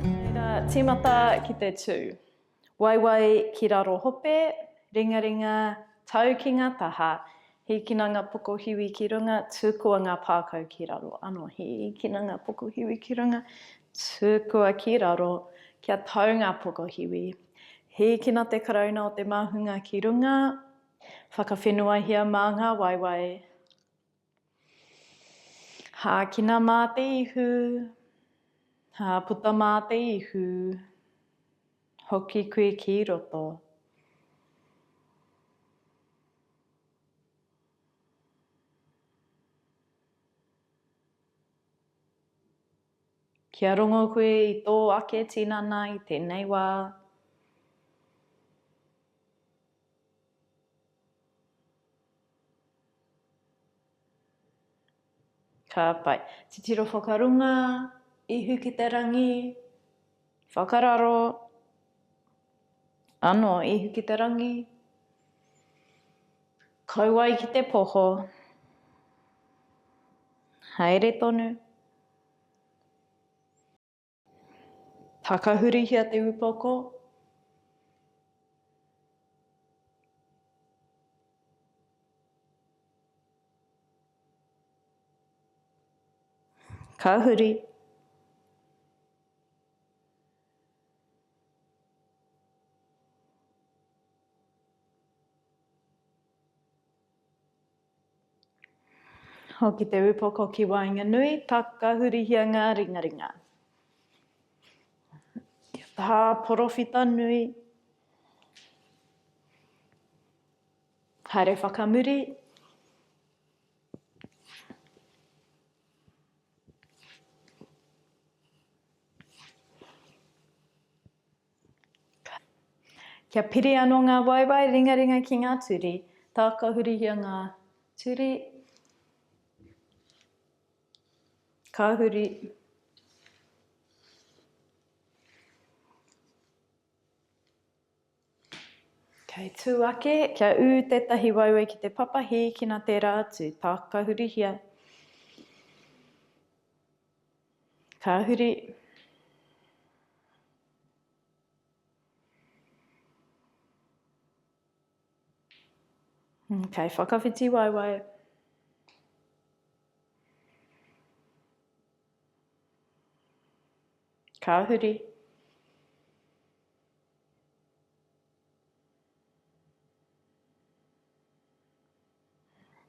Reira, tīmata ki te tū. Waewae ki raro hope, ringaringa, tau ki ngā taha, hīkina ngā pokohiwi ki runga, tukua ngā pākau ki raro. Anō, hīkina ngā pokohiwi ki runga, tukua ki raro, kia tau ngā pokohiwi. Hīkina te karauna o te māhunga ki runga, whakawhenuahia mā ngā waewae. Hākina mā te ihu, hā puta mā te ihu, hoki koe ki roto. Kia rongo koe i tō ake tinana i tēnei wā. Ka pai. Titiro whakarunga, ihu ki te rangi, whakararo, anō, ihu ki te rangi, kauae ki te poho, haere tonu. Takahurihia te upoko. Ka huri. Hoki te upoko ki waenganui, takahurihia ngā ringaringa. Kia tā porowhita nui. Haere whakamuri. Kia piri anō ngā waewae ringaringa ki ngā turi. Tākahurihia ngā turi. Ka huri. Kei tū ake, kia ū tētahi waewae ki te papa, hīkina tērā atu. Tākahurihia. Ka huri. Okay, whakawhiti waewae. Ka huri.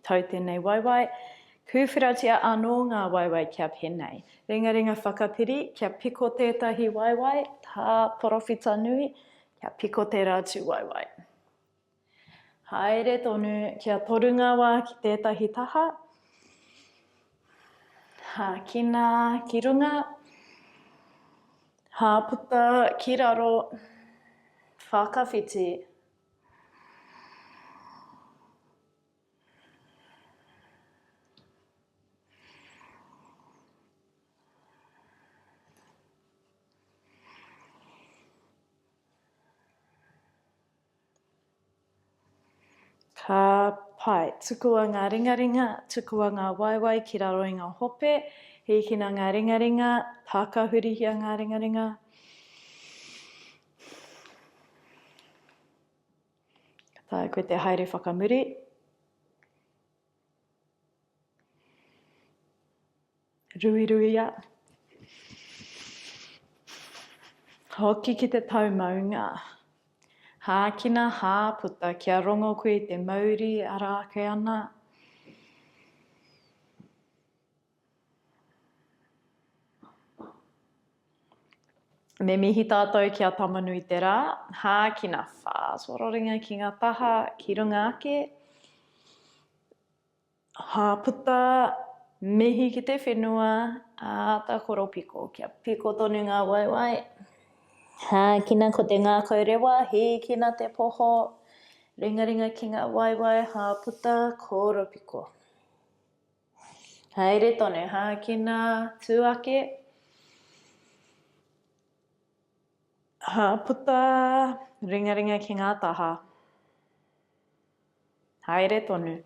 Tau tēnei waewae. Kūwheratia anō ngā waewae kia pēnei. Ringaringa whakapiri, kia piko tētahi waewae, tā porowhita nui, kia piko tērā atu waewae. Haere tonu, kia toru ngā wā ki tētahi taha. Hākina ki runga, hāputa ki raro, whakawhiti. Ka pai. Tukua ngā ringaringa, tukua ngā waewae ki raro i ngā hope, hīkina ngā ringaringa, takahurihia ngā ringaringa. Ka taea koe te haere whakamuri. Ruiruia. Hoki ki te tau maunga. Hākina hā puta kia rongo koe i te mauri ara ake ana. Me mihi tātou ki a Tama-nui-te-rā, hākina whātoro ringa ki ngā taha, ki runga ake, hā puta, mihi ki te whenua, āta koropiko, kia piko tonu ngā waewae, hākina ko te ngākau rewa, hīkina te poho, ringaringa ki ngā waewae, hā puta, koropiko. Haere tonu, hākina, tū ake. Hā puta, ringaringa ki ngā taha. Haere tonu.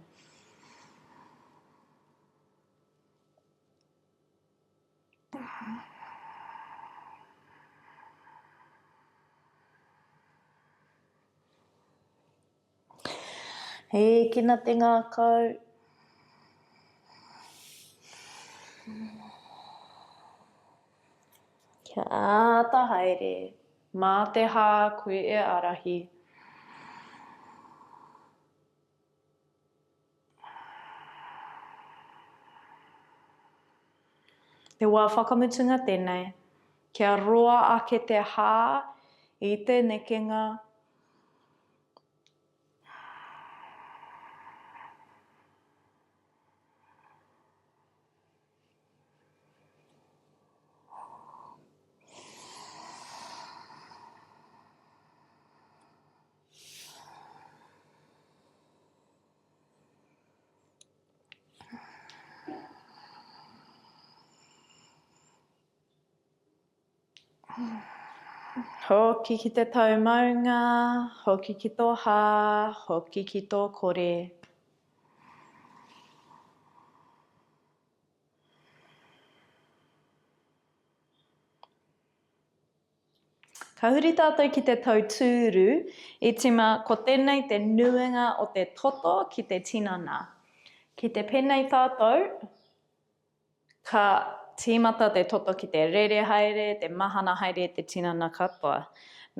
Hīkina te ngākau. Kia āta haere. Mā te hā koe e ārahi. Te wā whakamutunga tēnei, kia roa ake te hā i te nekenga. Hoki ki te tau maunga, hoki ki tō hā, hoki ki tō kore. Ka huri tātou ki te tau tūru, i tima ko tēnei te nuinga o te toto ki te tinana. Ki te pēnei tātou, ka tīmata te toto ki te rere haere, te mahana haere te tinana katoa.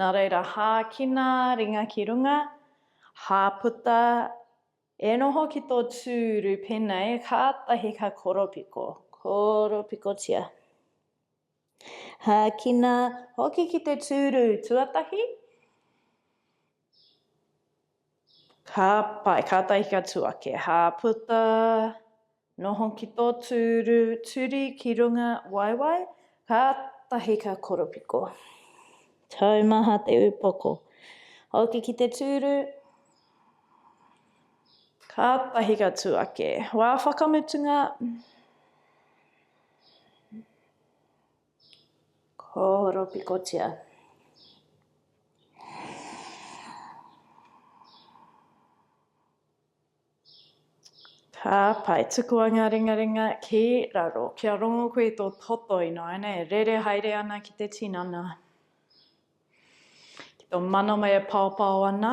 Nā reira, hākina ringa ki runga, hāputa, e noho ki tō tūru pēnei, kātahi ka koropiko, koropikotia. Hākina hoki ki te tūru tuatahi. Ka pai, kātahi ka tū ake. Hā puta, noho ki tō tūru, turi ki runga waewae, kātahi ka koropiko. Taumaha te upoko. Hoki ki te tūru, kātahi ka tū ake. Wā whakamutunga. Koropikotia. Ka pai, tukua ngā ringaringa ki raro. Kia rongo koe i tō toto ināianei e rere haere ana ki te tinana. Ki tō manawa e paopao ana.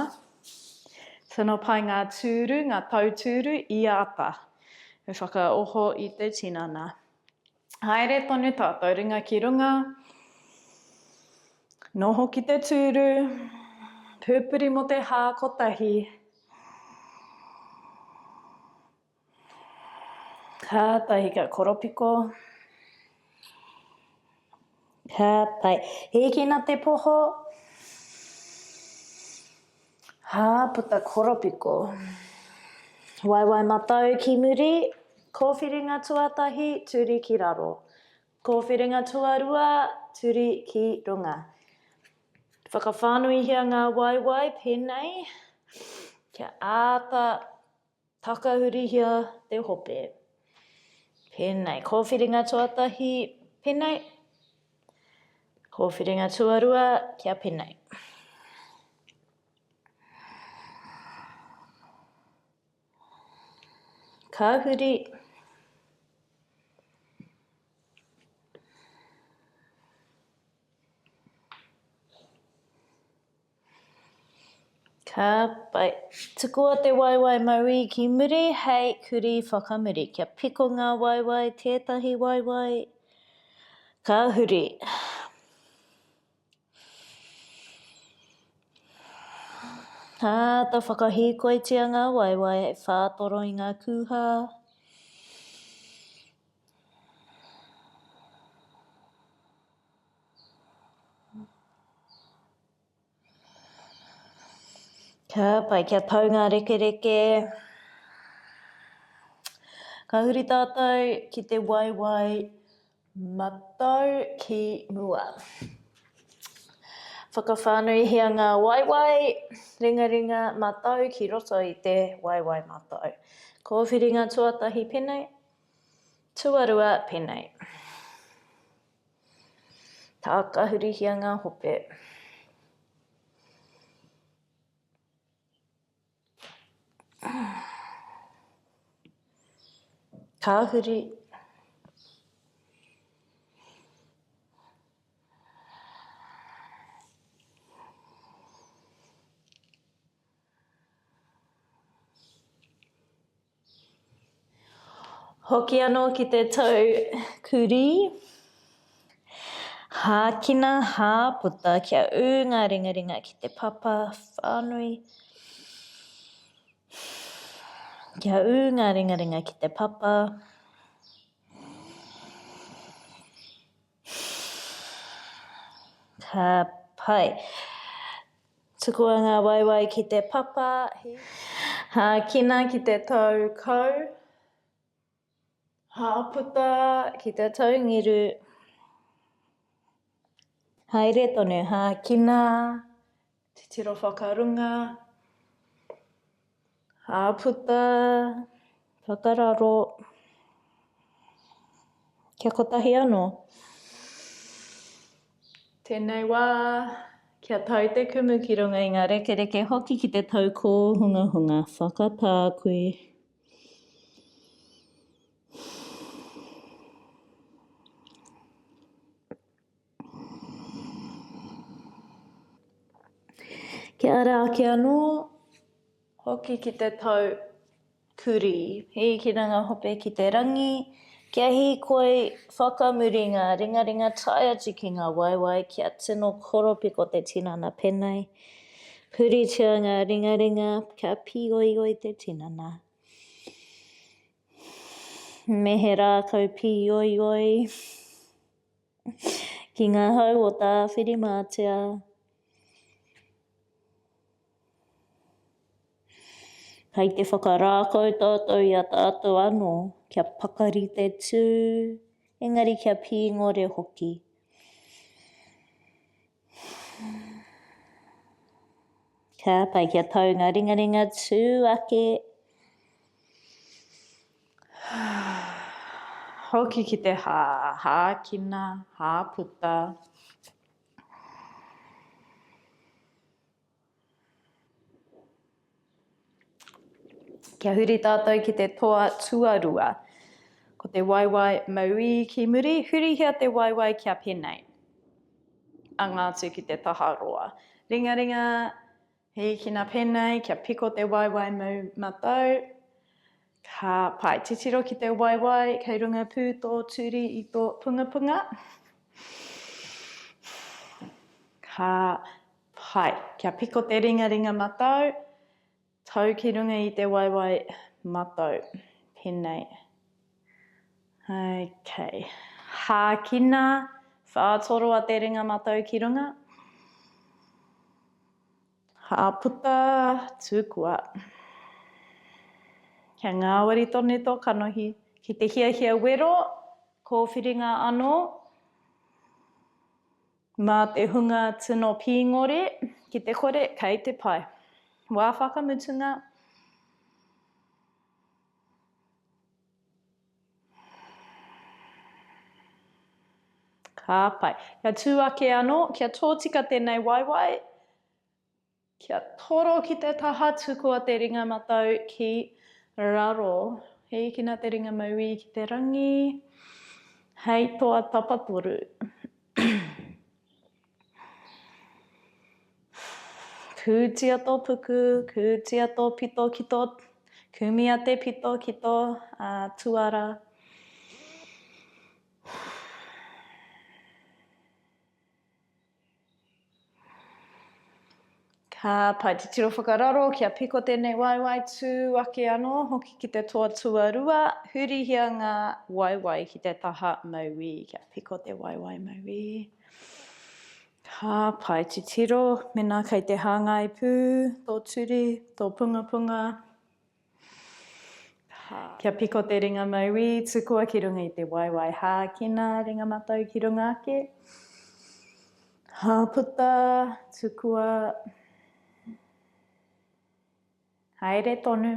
Tino pai ngā tūru, ngā tautūru i ata. E whakaoho i te tinana. Haere tonu tātou, ringa ki runga. Noho ki te tūru. Pupuri mō te hā kotahi. Kātahi ka koropiko. Ka pai. Hīkina te poho. Hā puta koropiko. Waewae matau ki muri. Kōwhiringa tuatahi, turi ki raro. Kōwhiringa tuarua, turi ki runga. Whakawhānuihia ngā waewae pēnei kia āta Takahurihia te hope. Pēnei. Kōwhiringa tuatahi, pēnei. Kōwhiringa tuarua, kia pēnei. Ka huri. Ka pai. Tukua te waewae mauī ki muri hei kurī whakamuri. Kia piko ngā waewae, tētahi waewae, ka huri. Āta whakahīkoitia ngā waewae hei whātoro i ngā kūhā. Ka pai, kia tau ngā rekereke. Ka huri tātou ki te waewae matau ki mua. Whakawhānuihia ngā waewae ringaringa matau ki roto i te waewae matau. Kōwhiringa tuatahi penei, tuarua penei. Tākahurihia ngā hope. Ka huri. Hoki anō ki te tau kurī. Hākina, hāputa, kia ū ngā ringaringa ki te papa whānui. Kia ū ngā ringaringa ki te papa. Ka pai. Tukua ngā waewae ki te papa. Hākina ki te tau kau. Hāputa ki te tau ngiru. Haere tonu, hākina. Titiro whakarunga. Hāputa, whakararo. Kia kotahi anō. Tēnei wā, kia tau te kumu ki runga i ngā rekereke hoki ki te tau kōhungahunga. Whakatā koe. Kia ara ake anō, hoki ki te tau kurī. Hīkina ngā hope ki te rangi, kia hīkoi whakamuri ngā ringaringa tae atu ki ngā waewae kia tino koropiko te tinana penei. Puritia ngā ringaringa kia pīoioi te tinana. Me he rākau pīoioi. Ki ngā hau o Tāwhirimātea. Kei te whakarākau tātou i a tātou anō, kia pakari te tū, engari kia pīngore hoki. Ka pai kia tau ngā ringaringa tū ake. Hoki ki te hā, hākina, hāputa. Kia huri tātou ki te toa tuarua. Ko te waewae mauī ki muri, hurihia te waewae kia penei. Anga atu ki te taha roa. Ringaringa, hīkina penei, kia piko te waewae mau matau. Ka pai. Titiro ki te waewae, kei runga pū tō turi i tō pungapunga. Ka pai. Kia piko te ringaringa matau, tau ki runga i te waewae matau. Penei. Ok. Hākina, whātoroa te ringa matau ki runga. Hāputa, tukua. Kia ngāwari tonu tō kanohi. Ki te hiahia wero, kōwhiringa anō. Mā te hunga tino pīngore, ki te kore, kei te pai. Wā whakamutunga. Ka pai. Kia tū ake anō, kia tōtika tēnei waewae, kia toro ki te taha, tukua te ringa matau ki raro. Hīkina te ringa mauī ki te rangi, hei toa tapatoru. Kūtia tō puku, kūtia tō pito ki tō, kumia te pito ki tō uh, tuara. Ka pai, titiro whakararo, kia piko tēnei waewae, tū ake anō, hoki ki te toa tuarua, hurihia ngā waewae ki te taha mauī, kia piko te waewae mauī. Ka pai, titiro, mēnā kei te hāngai pū tō turi, tō pungapunga. Kia piko te ringa mauī, tukua ki runga i te waewae hākina, ringa matau ki runga ake. Hāputa, tukua. Haere tonu.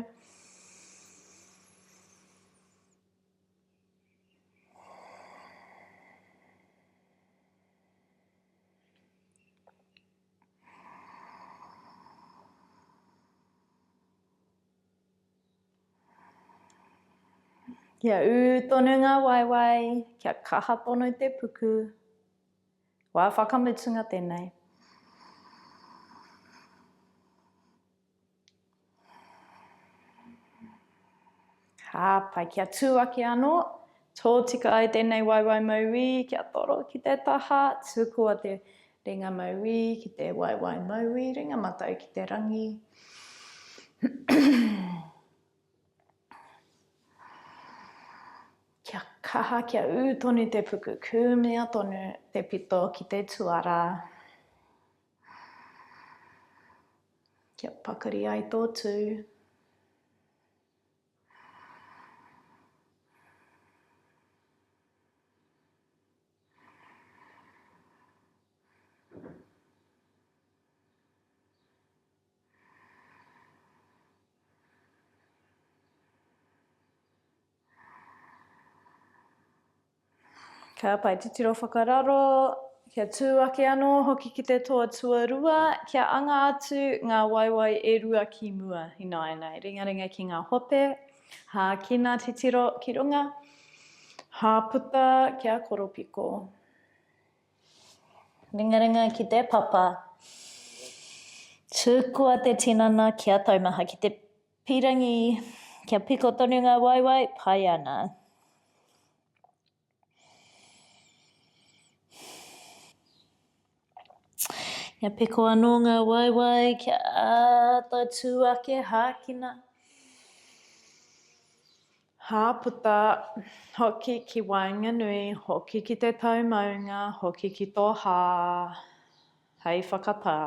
Kia ū tonu ngā waewae, kia kaha tonu te puku. Wā whakamutunga tēnei. Ka pai, kia tū ake anō, tōtika ai tēnei waewae mauī, kia toro ki te taha, tukua te ringa mauī ki te waewae mauī, ringa matau ki te rangi. Kia kaha, kia ū tonu te puku, kūmea tonu te pito ki te tuarā. Kia pakari ai tō tū. Ka pai, titiro whakararo, kia tū ake anō hoki ki te toa tuarua, kia anga atu ngā waewae e rua ki mua ināianei. Ringaringa ki ngā hope, hākina titiro ki runga, hāputa kia koropiko. Ringaringa ki te papa. Tukua te tinana kia taumaha ki te pirangi, kia piko tonu ngā waewae, pai ana. Kia piko anō ngā waewae, kia āta tū ake, hākina. Hāputa, hoki ki waenganui, hoki ki te tau maunga, hoki ki tō hā, hei whakatā.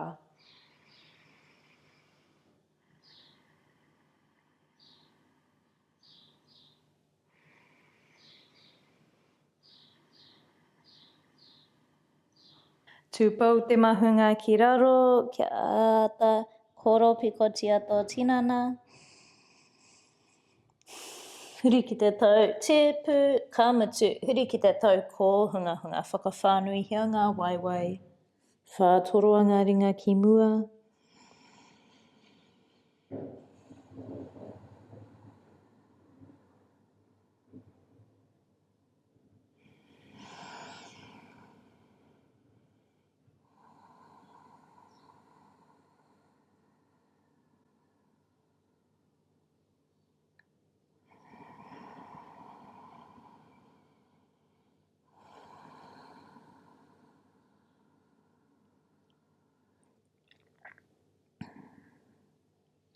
Tūpou te mahunga ki raro, kia āta koropikotia tō tinana. Huri ki te tau tēpu, ka mutu, huri ki te tau kōhungahunga. Whakawhānuihia ngā waewae. Whātoroa ngā ringa ki mua.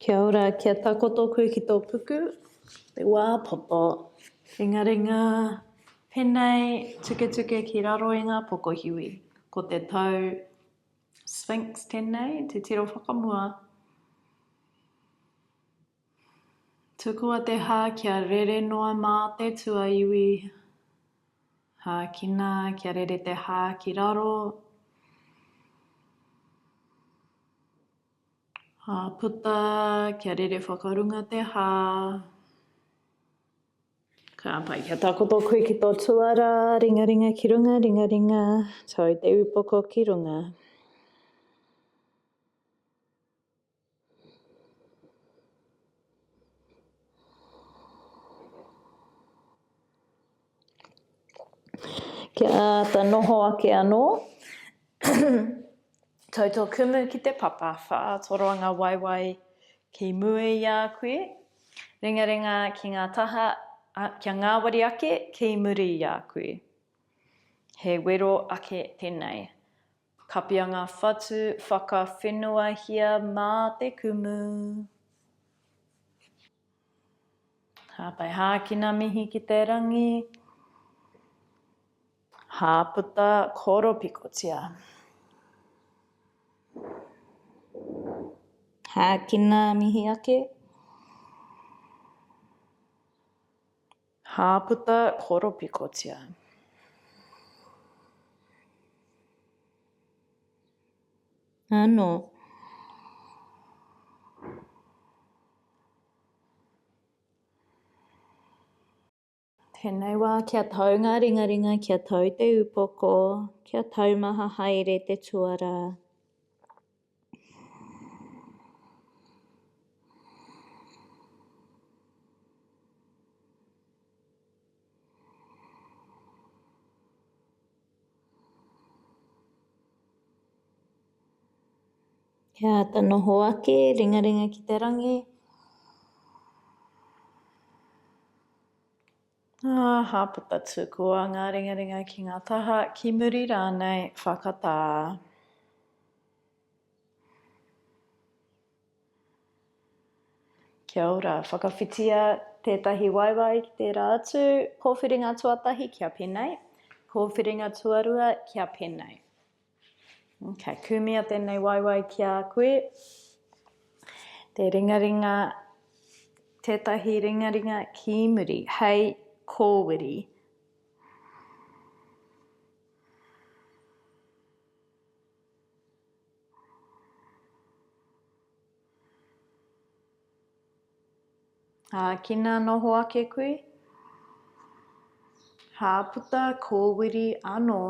Kia ora, kia takoto koe ki tō puku, te wā poto. Ringaringa, penei, tuketuke ki raro i ngā pokohiwi. Ko te tau Sphinx tēnei, te tiro whakamua. Tukua te hā kia rere noa mā te tuaiwi. Hākina kia rere te hā ki raro. Hā puta, kia rere whakarunga te hā. Ka pai, kia takoto koe ki tō tuara, ringaringa ki runga, ringaringa, tau te upoko ki runga. Kia āta noho ake anō. Tau tō kumu ki te papa, whātoroa ngā waewae ki mua i a koe, ringaringa ki ngā taha, kia ngāwari ake ki muri i a koe. He wero ake tēnei. Kapia ngā whatu whakawhenuahia mā te kumu. Hāpai hākina mihi ki te rangi. Hāputa koropikotia. Hākina mihi ake. Hāputa koropikotia. Anō. Tēnei wā kia tau ngā ringaringa, kia tau te upoko, kia taumaha haere te tuarā. Kia āta noho ake, ringaringa ki te rangi. Ā, hāputa tukua ngā ringaringa ki ngā taha, ki muri rānei, whakatā. Kia ora, whakawhitia tētahi waewae ki tērā atu, kōwhiringa tuatahi kia pēnei, kōwhiringa tuarua kia pēnei. Ok, kūmia tēnei waewae ki a koe. Te ringaringa, tētahi ringaringa ki muri, hei kōwiri. Ākina noho ake koe. Hāputa kōwiri anō.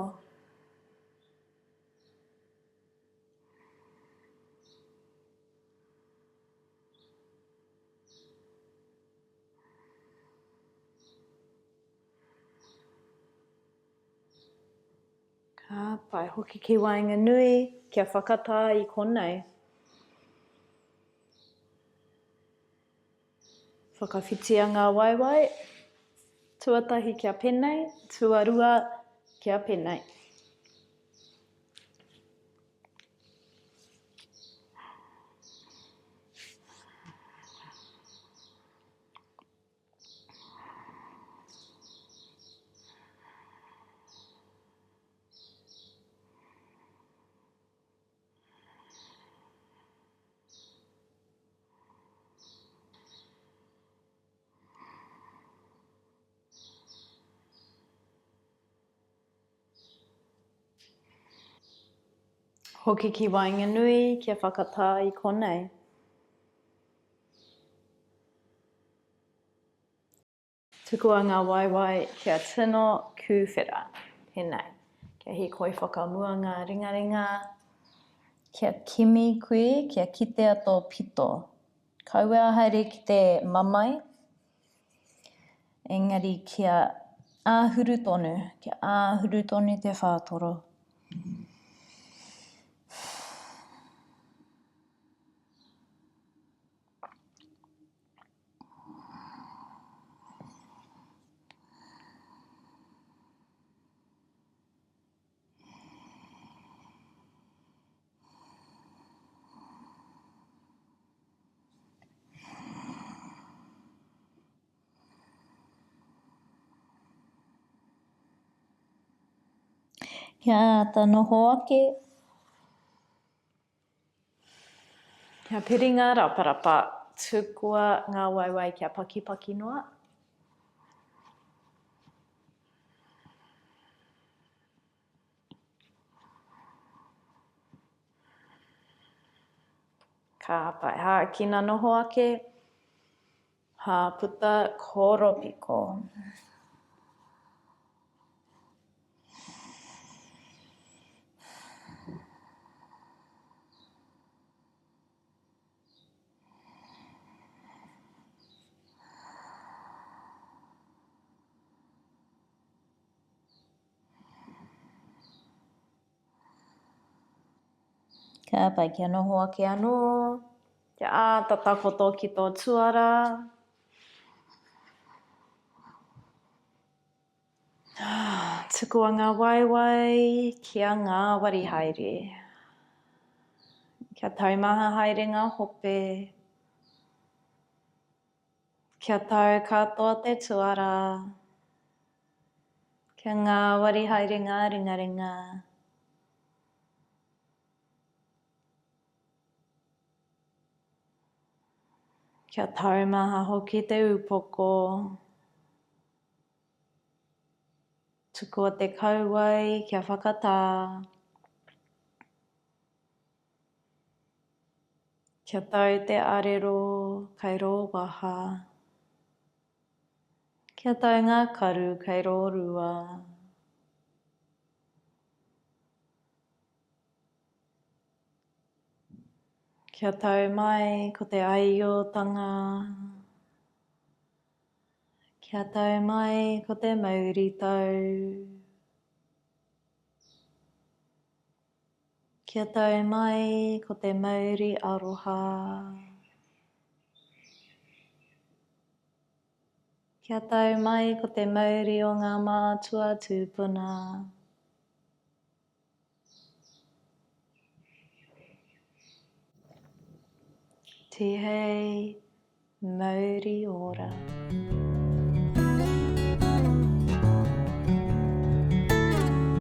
Ka pai hoki ki waenganui kia whakatā i konei. Whakawhitia ngā waewae, tuatahi kia penei, tuarua kia penei. Hoki ki waenganui kia whakatā i konei. Tukua ngā waewae kia tino kūwhera. Tēnei. Kia hīkoi whakamua ngā ringaringa. Kia kimi koe, kia kitea tō pito. Kaua haere ki te mamae, engari kia āhuru tonu, kia āhuru tonu te whātoro. Kia āta noho ake. Kia piri ngā raparapa, tukua ngā waewae kia pakipaki noa. Ka pai. Hākina noho ake. Hāputa koropiko. Ka pai kia noho ake anō. Kia āta takoto ki tō tuara. Tukua ngā waewae kia ngāwari haere. Kia taumaha haere ngā hope. Kia tau katoa te tuara. Kia ngāwari haere ngā ringaringa. Kia taumaha hoki te upoko. Tukua te kauae kia whakatā. Kia tau te arero kai rō waha. Kia tau ngā karu kei rō rua. Kia tau mai ko te aiotanga. Kia tau mai ko te mauritau. Kia tau mai ko te mauri aroha. Kia tau mai ko te mauri o ngā mātua tūpuna. Tihei mauri ora.